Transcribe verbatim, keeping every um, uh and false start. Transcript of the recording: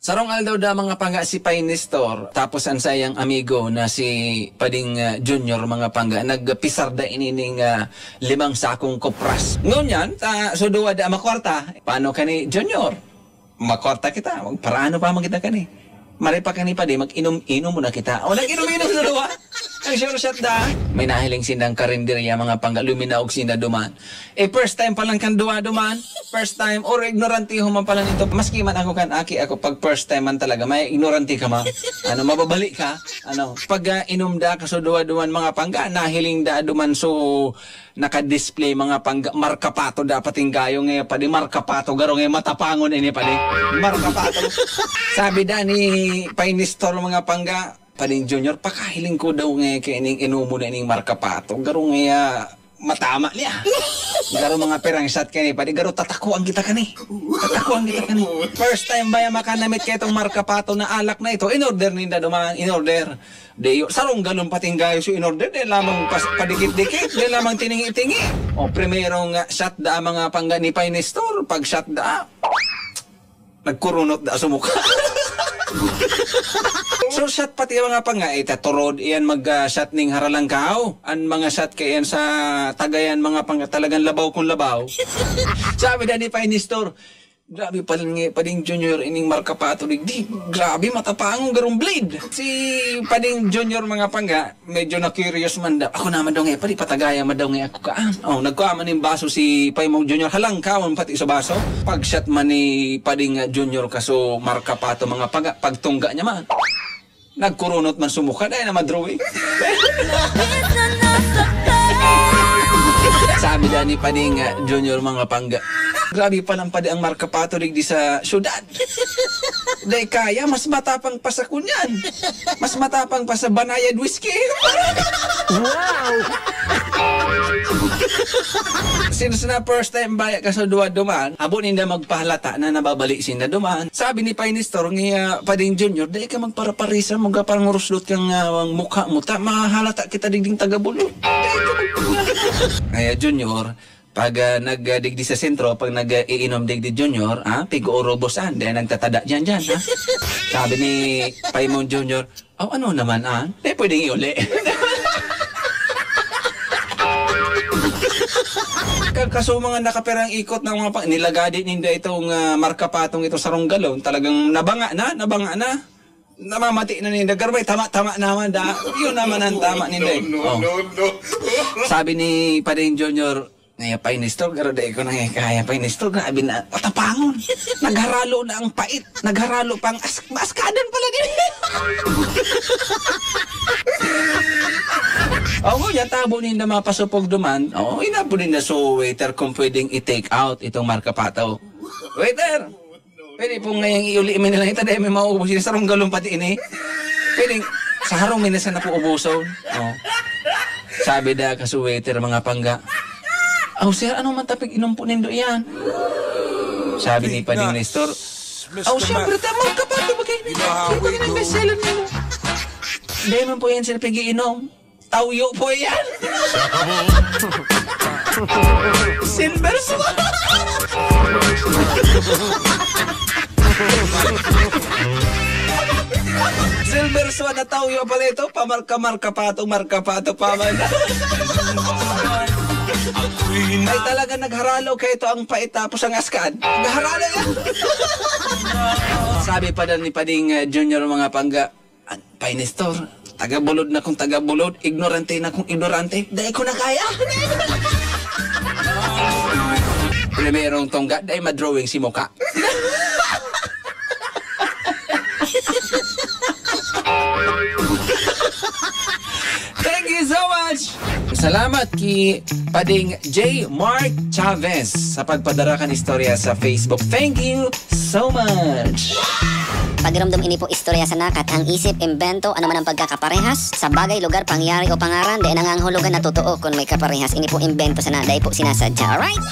Sarong aldaw da, mga pangga, si Pay Nestor, tapos an saiyang amigo na si Pading, ah, Junior, mga pangga, nagpisar da inining, ah, limang sakong kopras. Ngunyan, ta, so duwa da makwarta. Paano kani, Junior? Makwarta kita. Magparaano pa man kita kani? Mare pa kani, padi, mag-inom-inom muna kita. O, nag-inom-inom sa duwa. Ang sure shot da. May nahiling sindang karinderya, mga pangga, luminaog sinda duman. Eh, first time pa lang kan duwa duman. First time, or ignorante ho man pala nito. Maski man ako kan aki ako, pag first time man talaga, may ignorante ka, ma. Ano, mababali ka. Ano, pag, ah, inom da ka so duwa duman, mga pangga, nahiling da duman so naka-display, mga pangga, markapato dapat yung gayo nga, padi, markapato, garo nga, matapangon ini, padi. Markapato. Sabi da ni Pay Nestor, mga pangga, Pading Junior, pakahiling ko daw nga kay ining inumo na ining markapato. Garo nga, ah, matama niya. Garo mga pirang shot kani, padi, garo tatakuan kita kani. Tatakuan kita kani. First time ba yan makanamit kay itong markapato na alak na ito? In order ninda duman, in order. Di, sarong galon pating gayo so in order, di lamang pas-, padikit-dikit, di lamang tingi-tingi. O, primerong, ah, shot da, mga pangga, ni Pay Nestor, pag shot da, nagkurunot da sa mukha. So, shot pati ang mga pangga, ita turod, iyan mag, ah, shot ning haralangkaw. An mga shot kay iyan sa tagayan, mga pangga, talagang labaw kung labaw. Sabi da ni Pay Nestor, "Grabe pala nga, Pading Junior, ining markapato digdi. Grabe, matapangon, garong blade." Si Pading Junior, mga pangga, medyo na-curious man daw. "Ako naman daw nga, padi, patagaya man daw nga ako kaan." O, nagkua man ning baso si Paymong Junior, halangkawon pati sa baso. Pag-shot man ni Pading, ah, Junior kaso markapato, mga pangga, pagtungga niya man, nagkurunot man sa mukha, dahil na madrawing. Sabi da ni Pading, ah, Junior, mga pangga, "Grabe palang padi ang markapato digdi sa syudad. Dai kaya, mas matapang pa sa kunyan. Mas matapang pa sa banayad whisky." Wow! Since na first time baya ka sa duwa duman, habo ninda magpahalata na nababali sinda duman. Sabi ni Pay Nestor nga, "Pading Junior, dai ka magparaparisan, magpapanguruslot kang, ah, mukha mo, ta mahalata kita digding taga-Bulod." Dai ka magpa-, Kaya, Junior, pag, ah, nag, ah, digdi sa sentro, pag nag, ah, iinom digdi, Junior, ah, pigo o robosan, dai nagtatada diyan, diyan, ha? Sabi ni Paymon Junior, "Aw, ano naman, ah? Dai pwedeng iuli." Ka-, kaso mga nakaperang ikot na mga pa-, nilagadi ninda itong, ah, markapatong ito sa runggalon, talagang nabanga na, nabanga na. Namamati na ninda, garbay, tama, tama naman, da. Yun naman ang tama ninda, eh. No, no, Oh. no, no. Sabi ni Pading Junior, "Ngaya pa inistor, garo dai ko na ngaya kaya pa inistor, grabe na, patapangon. Nagharalo na ang pait, nagharalo pang as-, maaskadan pala din." Oh, ngunyan, tabo ninda mapasupog duman. Oh, inapod ninda so waiter kung pwedeng i-take out itong markapatong. "Waiter, pwede pong ngayang iuli mi na lang ita, dai mi maubos, yung sarong galon pati ini. Pwede, sa harong mi na sana po ubuson." Oh. Sabi da ka sa waiter, mga pangga, "Aw, sir, ano man tapig inom po nindo iyan?" Sabi ni Pading Nestor, "Aw, siyempre, ta, markapato ba kayo? Di ba kayo nag-bestseller nila?" "Dai man po yan, sir, pag-iinom. Tawyo po yan." Silver Swan. Silver Swan na tawyo pala ito. Pamarka-marka pa ito, marka pa ito, paman. Ay, talaga nagharalo kayo ito ang pait tapos ang askad. Nagharalo yan. Sabi pa daw ni Pading, uh, Junior, mga pangga, "An, Pay Nestor, taga-Bulod na kung taga-Bulod, ignorante na kung ignorante, dai ko na kaya." Primerong tungga, dai madrawing si mukha. Thank you so much! Salamat ki Pading J Mark Chavez sa pagpadara kan istorya sa Facebook. Thank you so much! Pagiromdom, ini po istorya sana, kat ang isip, imbento, ano man ang pagkakaparehas sa bagay, lugar, pangyayari o pangaran, dai nangangahulugan na totoo kun may kaparehas. Ini po imbento sana, dai po sinasadya. Alright?